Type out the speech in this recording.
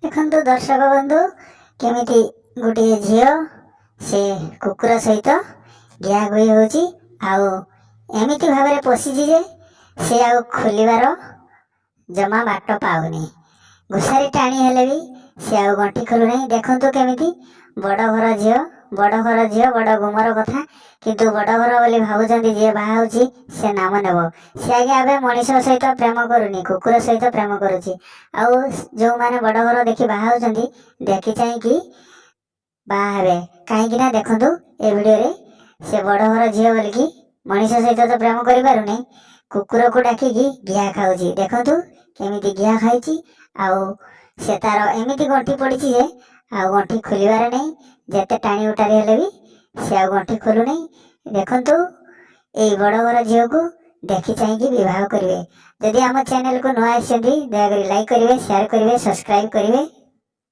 ଦେଖନ୍ତୁ ଦର୍ଶକ ବନ୍ଧୁ, କେମିତି ଗୋଟିଏ ଝିଅ ସେ କୁକୁର ସହିତ ଗିହାଗୁହି ହେଉଛି ଆଉ ଏମିତି ଭାବରେ ପଶିଛି ଯେ ସେ ଆଉ ଖୋଲିବାର ଜମା ବାଟ ପାଉନି। ଘୋଷାରି ଟାଣି ହେଲେ ବି ସେ ଆଉ ଗଣ୍ଠି ଖୋଲୁନାହିଁ। ଦେଖନ୍ତୁ କେମିତି ବଡ଼ ଘର ଝିଅ, ବଡ଼ ଘର ଝିଅ, ବଡ଼ ଗୁମର କଥା। କିନ୍ତୁ ବଡ଼ ଘର ବୋଲି ଭାବୁଛନ୍ତି, ଯିଏ ବାହା ହେଉଛି ସେ ନାମ ନେବ। ସେ ଆଜ୍ଞା ଏବେ ମଣିଷ ସହିତ ପ୍ରେମ କରୁନି, କୁକୁର ସହିତ ପ୍ରେମ କରୁଛି। ଆଉ ଯେଉଁମାନେ ବଡ଼ ଘର ଦେଖି ବାହା ହେଉଛନ୍ତି, ଦେଖି ଚାହିଁକି ବାହା ହେବେ। କାହିଁକି ନା ଦେଖନ୍ତୁ ଏ ଭିଡ଼ିଓରେ, ସେ ବଡ଼ ଘର ଝିଅ ବୋଲିକି ମଣିଷ ସହିତ ତ ପ୍ରେମ କରିପାରୁନି, କୁକୁରକୁ ଡାକିକି ଘିଆ ଖାଉଛି। ଦେଖନ୍ତୁ କେମିତି ଘିଆ ଖାଇଛି ଆଉ ସେ ତାର ଏମିତି ଗଣ୍ଠି ପଡ଼ିଛି ଯେ ଆଉ ଗଣ୍ଠି ଖୋଲିବାର ନାହିଁ। ଯେତେ ଟାଣି ଉଟାରି ହେଲେ ବି ସେ ଆଉ ଗଣ୍ଠି ଖୋଲୁନାହିଁ। ଦେଖନ୍ତୁ, ଏଇ ବଡ଼ ଘର ଝିଅକୁ ଦେଖି ଚାହିଁକି ବିବାହ କରିବେ। ଯଦି ଆମ ଚ୍ୟାନେଲକୁ ନୂଆ ଆସିଛନ୍ତି, ଦୟାକରି ଲାଇକ୍ କରିବେ, ସେୟାର କରିବେ, ସବସ୍କ୍ରାଇବ୍ କରିବେ।